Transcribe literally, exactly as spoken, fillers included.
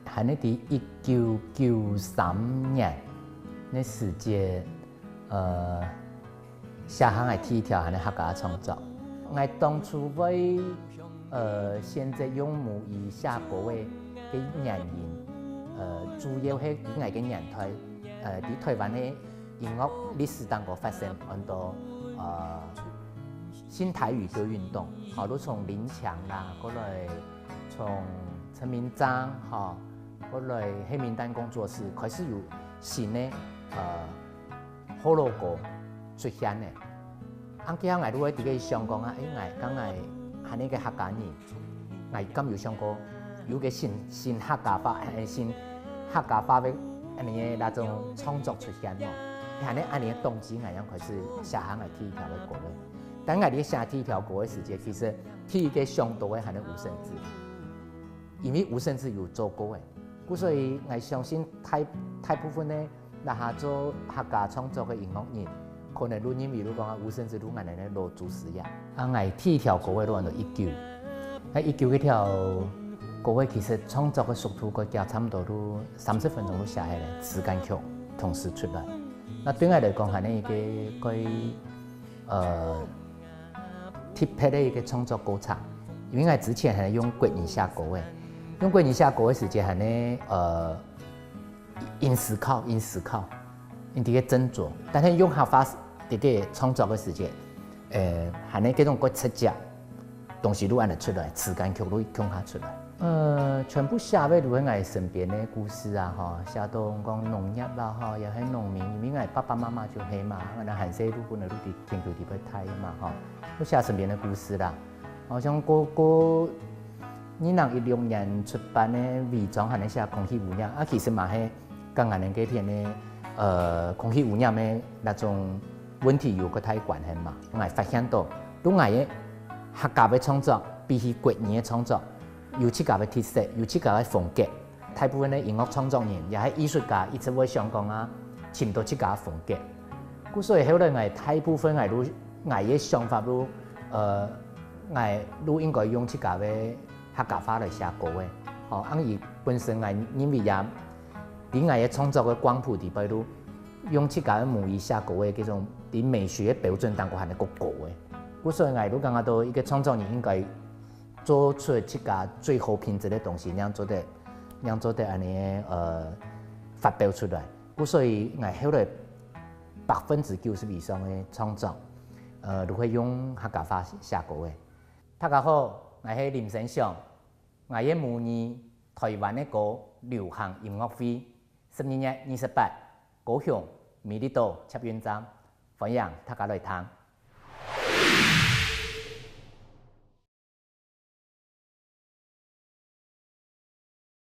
還係在一九九三年个時節，呃，寫下𠊎第一條還係客家創作。𠊎當初會，呃，選擇用母語寫歌个个原因，呃，主要係在𠊎个年代，呃，在台灣个音樂歷史當中發生很多，呃，新台語歌運動，好，就從林強啦，過來從陳明章，吼，過來黑名單工作室，開始有新个，呃，學老歌出現呢。啊，該下𠊎就會在該想講啊，誒，𠊎，該𠊎還係个客家人，𠊎敢有想過有个新，新客家話，誒，新客家話个恁樣个那種創作出現無？還係恁樣个動機，𠊎正開始寫下𠊎第一條个歌个。但𠊎在寫第一條歌个時節，其實第一个想到个還係吳盛智，因為吳盛智有做過个，故所以𠊎相信大，大部分个 那下做客家創作个音樂人，可能就認為就講啊，吳盛智就𠊎等个老祖師爺。啊，𠊎第一條歌个就安到一九。該一九該條歌个其實創作个速度較遽，差毋多就三十分鐘就寫下來，詞跟曲同時出來。那對𠊎來講，還係一个，个，呃，特別个一个創作過程。因為𠊎之前還係用國語寫歌个，用國語寫歌个時節還係，呃， 用思考，用思考，用這个斟酌。但係用客話在該創作个時節，呃，還係該種較直接，東西就恁樣出來，詞跟曲就共下出來。呃，全部寫个就係𠊎身邊个故事啊，吼，寫到講農業啦，吼，也係農民，因為𠊎爸爸媽媽就係嘛，𠊎等還細就本來就在田坵裡背大嘛，吼，就寫身邊个故事啦。 好像過，過二零一六年出版个《偽裝》還係寫空氣污染，啊，其實嘛係跟𠊎等該片个，呃，空氣污染个那種問題有較大關係嘛。𠊎發現到，就𠊎个客家个創作，比起國語个創作，有自家个特色，有自家个風格。 大部分个音樂創作人也係藝術家，一直會想講啊，尋到自家个風格。故所以後來𠊎大部分𠊎就，𠊎个想法就，呃，𠊎就應該用自家个客家話來寫歌个。吼，因為本身𠊎認為也，在𠊎个創作个光譜裡背就，用自家个母語寫歌个這種，在美學个標準當中還係較高个。故所以𠊎就感覺到一个創作人應該 做出自家最好品質个東西，正做得，正做得恁樣，呃，發表出來。故所以𠊎後來百分之九十以上个創作，呃，就會用客家話寫歌个。大家好，𠊎係林生祥，𠊎个母語台灣个歌流行音樂會，十二月二十八，高雄美麗島捷運站，歡迎大家來聽。